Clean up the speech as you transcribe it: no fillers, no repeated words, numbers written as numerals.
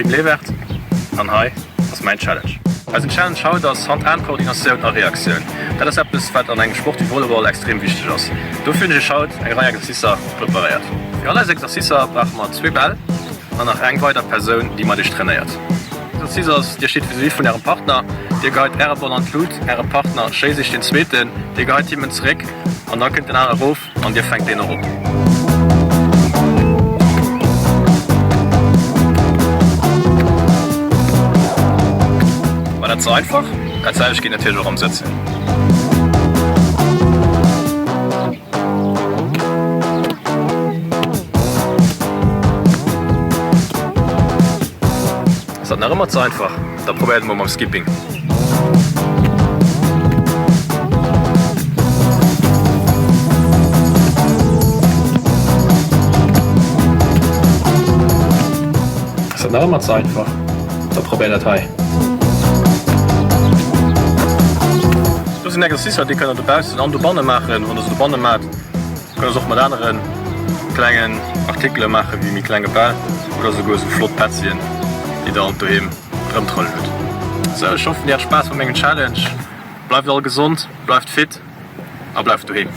Tim Lewert an hei ass mäin Challenge. Eisen Challenge haut ass Hand-Aarm-Koordinatioun a Reaktioun. Dat ass eppes wat an engem Sport wéi Volleyball extrem wichteg ass. Dofir hunn ech iech haut eng Rei Exercicer preparéiert. Fir all eis Exercicer brauche mer zwee Bäll an nach eng weider Persoun déi mat iech trainéiert. Exercice ass, Dir steet vis-à-vis vun ärem Partner, dir geheit äre Ball an d'Lut, äre Partner schéisst iech den zweeten, dir geheit him en zeréck an da kënnt den anere erof. An dir fänkt deen och op. War dat ze einfach? Dat selwecht geet natierlech och am Sëtzen. Ass dat nach ëmmer ze einfach? Da probéiert emol mam Skipping. Ass dat nach ëmmer ze einfach? Da probéiert dat hei. Do sinn Exercicer, déi kënnt der dobaussen an dobanne maachen. Wann der se dobanne maacht, kënnt der se och mat anere klengen Artikele maachen, wéi méi klenge Bäll oder souguer esou flott Petzien, déi der alt doheem rëmtrëllen hutt. Sou, ech hoffen dir hat Spaass mat mengem Challenge. Bleift all gesond, bleift fit a bleift doheem.